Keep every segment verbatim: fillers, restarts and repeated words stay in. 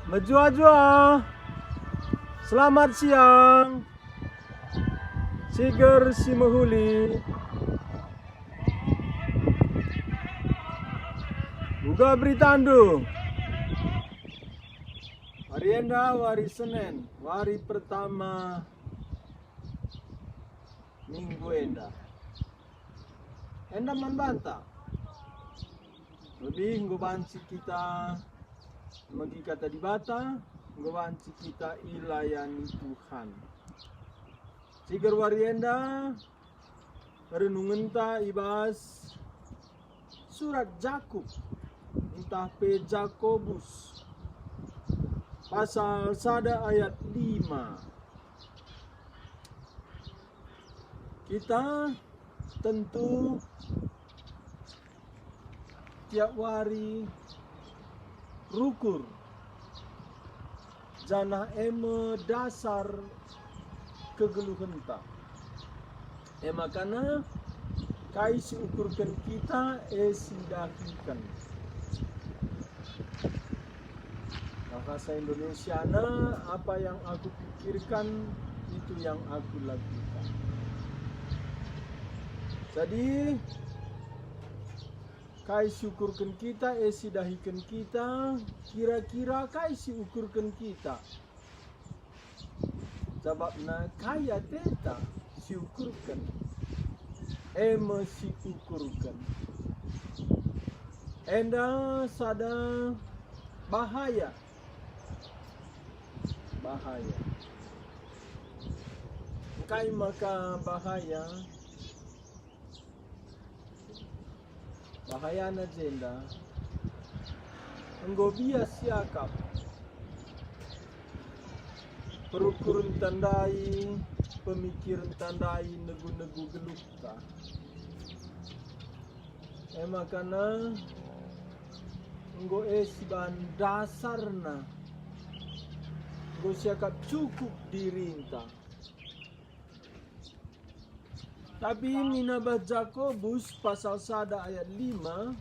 Mejuah-juah. Selamat siang. Siger si mehuli. Uga beritandu. Wari enda wari Senen, wari pertama minggu enda. Enda man banta. Lebih enggo banci kita megi Kata Dibata, enggo banci kita ilayani Tuhan. Siger wari enda, renungenta i bas surat Jakup, ntah pe Jakobus, pasal sada ayat lima. Kita tentu tiap wari rukur, janah e me dasar kegeluhenta. E makana kai si ukurken kita, e si dahiken. Bahasa Indonesiana, apa yang aku pikirkan, itu yang aku lakukan. Jadi, kai si ukurken kita, e si dahiken kita, kira-kira kai si ukurken kita? Sabapna kai ateta si ukurken, e me si ukurken. Enda sada bahaya. Bahaya. Engkai maka bahaya? Bahayana jenda, enggo bias siakap perukurenta ndai, pemikirenta ndai negu-negu geluhta. E makana enggo e si bahan dasarna, enggo siakap cukup dirinta. Tapi nina bas Jakobus pasal sada ayat lima,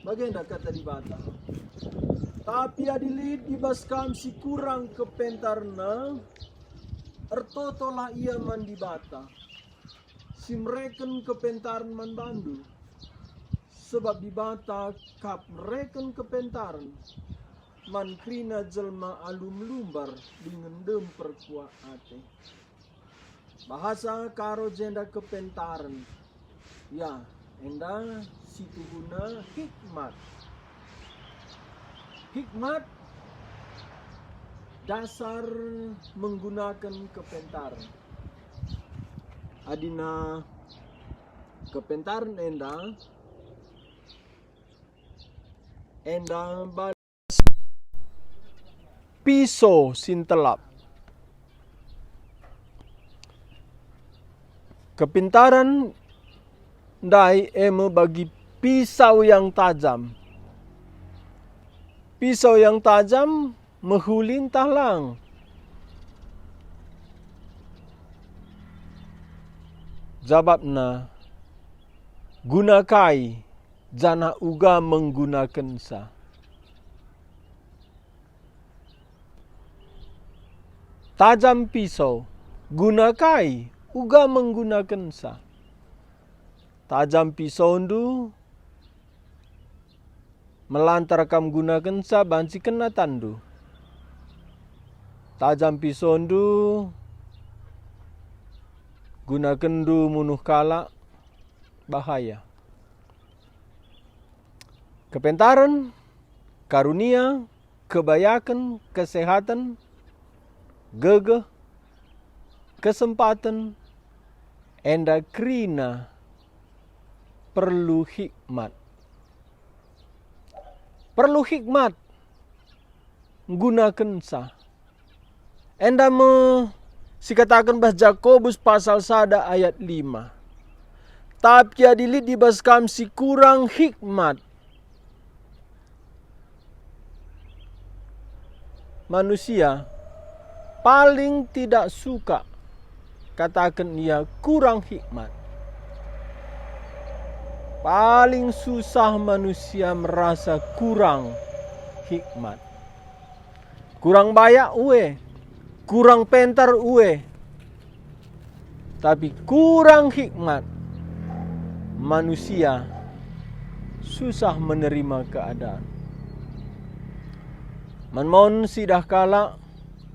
bagenda Kata Dibata, "Tapi adi lit i bas kam si kurang kepentarna, ertotolah ia man Dibata, si mereken kepentaren man bandu, sebab Dibata kap mereken kepentaren man kerina jelma alu melumbar dingen dem perkuah ate." Bahasa Karo jenda kepentaren. Ya, enda situhuna hikmat. Hikmat dasar menggunaken kepentaren. Adina kepentaren enda, enda bal- piso si ntelap. Kepentaren ndai e me bagi pisau yang tajam. Pisau yang tajam mehuli ntah lang. Jabapna, guna kai janah uga menggunakensa. Tajam pisau, guna kai uga menggunakensa. Tajam pisaundu, melantar kam gunakensa banci kena tanndu. Tajam pisaundu, gunakenndu munuh kalak, bahaya. Kepentaren, karunia, kebayaken, kesehaten, gegeh, kesempaten, enda kerina perlu hikmat. Perlu hikmat nggunakensa. Enda me sikataken bas Jakobus pasal sada ayat lima. Tapi adi lit i bas kam si kurang hikmat, manusia paling tidak suka kataken ia kurang hikmat. Paling susah manusia merasa kurang hikmat. Kurang bayak ue, kurang pentar ue, tapi kurang hikmat, manusia susah menerima keadaan. Man maun sidah kalak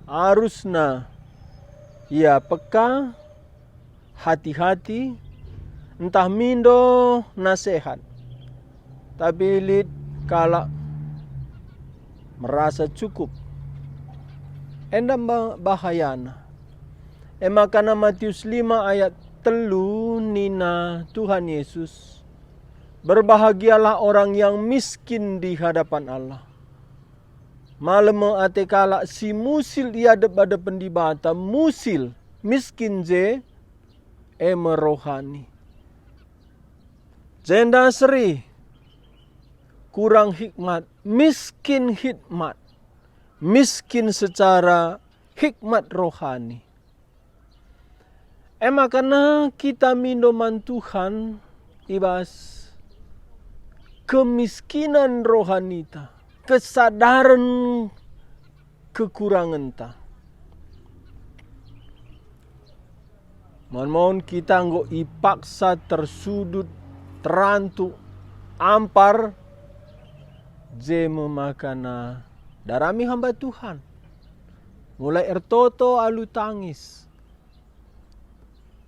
arusna ia peka, hati-hati, ntah mindo nasehat. Tapi lit kalak merasa cukup. Enda mba-, bahayana. E maka na Matius lima ayat telu nina Tuhan Yesus, "Berbahagialah orang yang miskin di hadapan Allah." Malem me ate kalak si musil i adep-adepen Dibata, musil, miskin je, e me rohani. Jenda seri, kurang hikmat, miskin hikmat, miskin secara hikmat rohani. E maka na kita mindo man Tuhan i bas kemiskinan rohanita, kesadaren kekurangenta. Man maun kita enggo ipaksa tersudut, terantuk, ampar, je me maka na darami hamba Tuhan. Mulai ertoto alu tangis.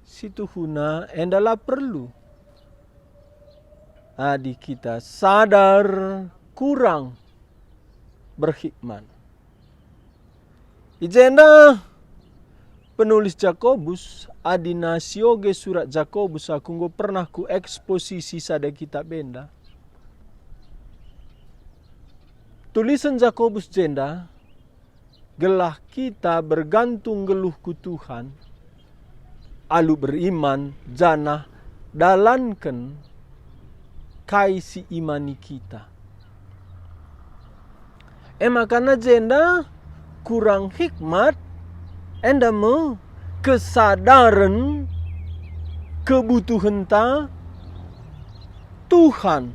Situhuna enda la perlu. Adi kita sadar kurang berhikmat. I jenda penulis Jakobus, adi na sioge surat Jakobus aku enggo pernah ku eksposisi sada kitab enda. Tulisen Jakobus jenda gelah kita bergantung nggeluh ku Tuhan alu beriman janah dalanken kai si imani kita. E maka na jenda kurang hikmat, enda me kesadaren kebutuhenta Tuhan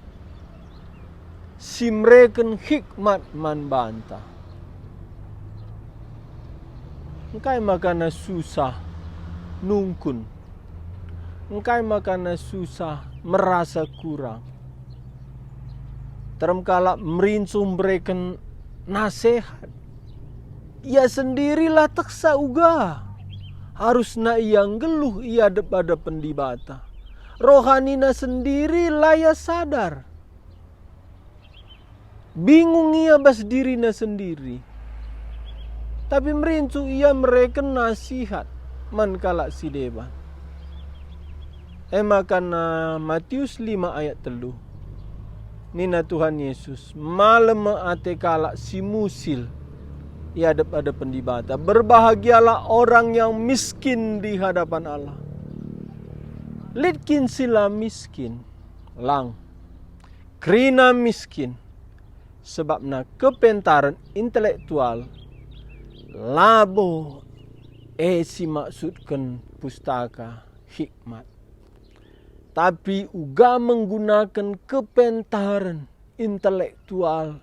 si mereken hikmat man banta. Engkai maka na susah nungkun? Engkai maka na susah merasa kurang? Terem kalak merincuh mereken nasehat. Ia sendiri la teksa uga. Arusna ia nggeluh i adep-adepen Dibata. Rohanina sendiri la ia sadar. Bingung ia bas dirina sendiri. Tapi merincuh ia mereken nasihat man kalak si deban. E maka na Matius lima ayat telu. Nina Tuhan Yesus, "Malem me ate kalak si musil i adep-adepen Dibata. Berbahagialah orang yang miskin di hadapan Allah." Lit kin si la miskin? Lang. Kerina miskin, sebabna kepentaren intelektual labo e si maksudken pustaka hikmat, tapi uga menggunaken kepentaren intelektual,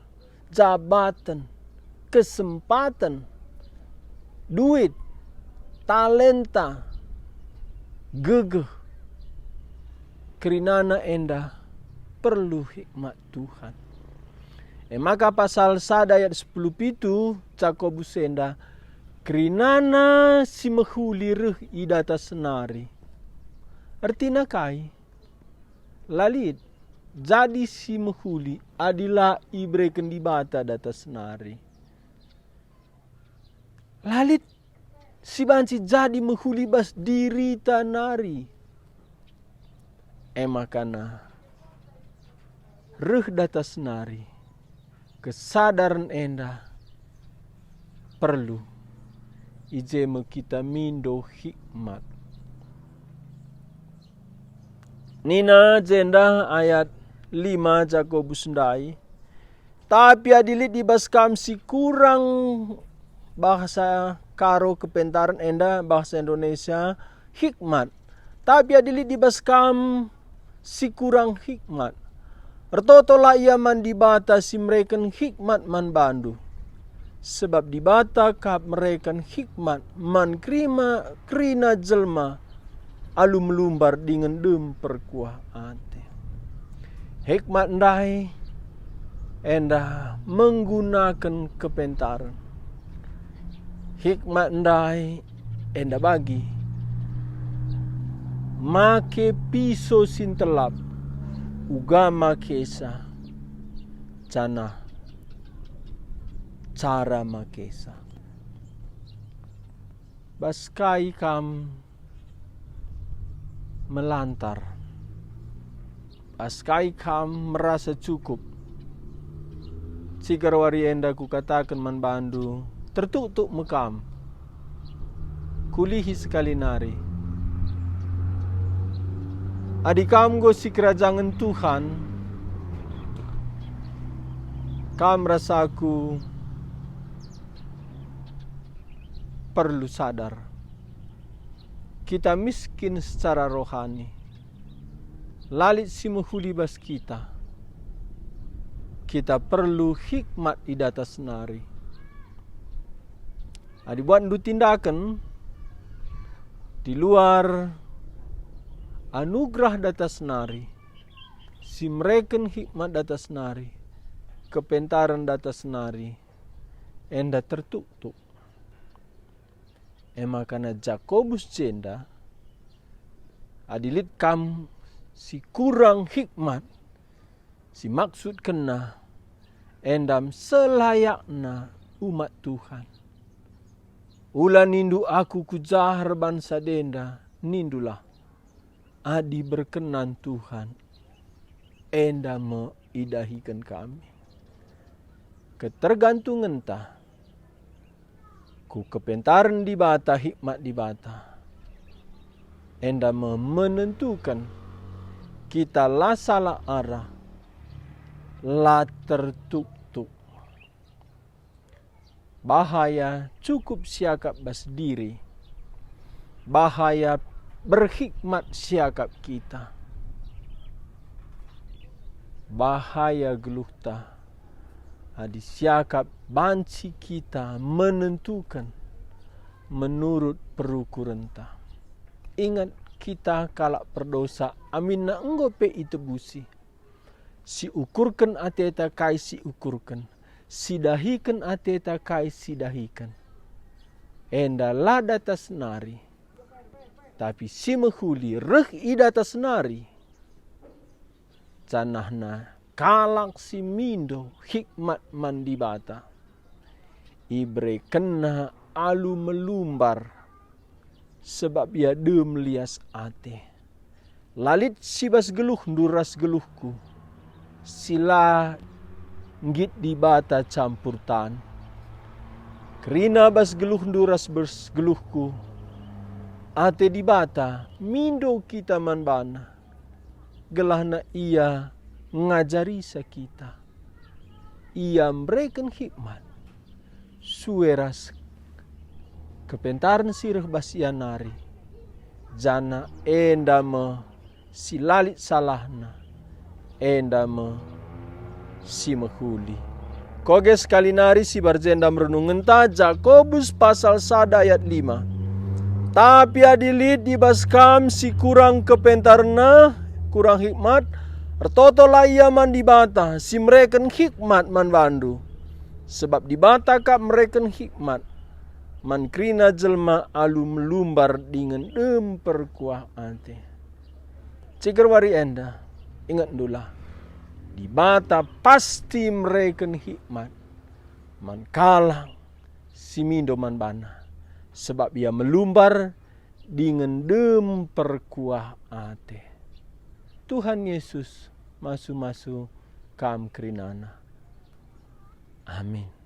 jabaten, kesempaten, duit, talenta, gegeh. Kerinana enda perlu hikmat Tuhan. E maka pasal sada ayat sepuluh pitu Jakobus enda, kerinana si mehuli reh i datas nari. Ertina kai? La lit jadi si mehuli adi la ibereken Dibata datas nari. La lit si banci jadi mehuli bas dirita nari. E maka na reh datas nari, kesadaren enda perlu, i je me kita mindo hikmat. Nina jenda ayat lima Jakobus ndai, "Tapi adi lit i bas kam si kurang," bahasa Karo kepentaren enda bahasa Indonesia, "hikmat. Tapi adi lit i bas kam si kurang hikmat, Ertotolah ia man Dibata si mereken hikmat man bandu, sebab Dibata kap mereken hikmat man kerima, kerina jelma alu melumbar dingen dem perkuah ate. Hikmat ndai enda menggunaken kepentaren. Hikmat ndai enda bagi make piso si ntelap, uga makesa, janah cara makesa. Bas kai kam melantar? Bas kai kam merasa cukup? Ciger wari enda kukataken man bandu, tertuktuk me kam. Kulihi sekali nari. Adi kam enggo sikerajangen Tuhan, kam rasaku perlu sadar. Kita miskin secara rohani. La lit si mehuli bas kita. Kita perlu hikmat i datas nari. Adi buatndu tindaken di luar anugerah datas nari, si mereken hikmat datas nari, kepentaren datas nari, enda tertuktuk. E maka na Jakobus jenda, adi lit kam si kurang hikmat, si maksudkenna endam selayakna umat Tuhan. Ula nindu aku kuja erban sada enda, nindulah, "Adi berkenan Tuhan, enda me idahiken kami." Ketergantungenta ku kepentaren Dibata, hikmat Dibata, enda me menentuken kita la salah arah, la tertuktuk. Bahaya cukup siakap bas diri, bahaya berhikmat siakap kita, bahaya geluhta adi siakap banci kita menentuken menurut perukurenta. Inget, kita kalak perdosa aminna enggo pe itebusi. Siukurken ateta kai siukurken, sidahiken ateta kai sidahiken. Enda la datas nari, tapi si mehuli reh i datas nari. Janahna kalak si mindo hikmat man Dibata, iberekenna alu melumbar, sebab ia dem lias ate. La lit si bas geluhndu ras geluhku, si la nggit Dibata campur tan. Kerina bas geluhndu ras bas geluhku, ate Dibata mindo kita man baNa, gelahna Ia ngajarisa kita. Ia mereken hikmat, sue ras kepentaren si reh bas Ia nari, janah enda me si la lit salahna, enda me si mehuli. Koge sekali nari sibar jenda merenungenta, Jakobus pasal sada ayat lima. Tapi adi lit i bas kam si kurang kepentarenna, kurang hikmat, ertotolah ia man Dibata, si mereken hikmat man bandu. Sebab Dibata kap mereken hikmat man kerina jelma alu melumbar dingen dem perkuah ate. Ciger wari enda, ingetndulah, Dibata pasti mereken hikmat man kalak si mindo man baNa, sebab ia melumbar dingen dem perkuah ate. Tuhan Yesus masu-masu kam kerinana. Amin.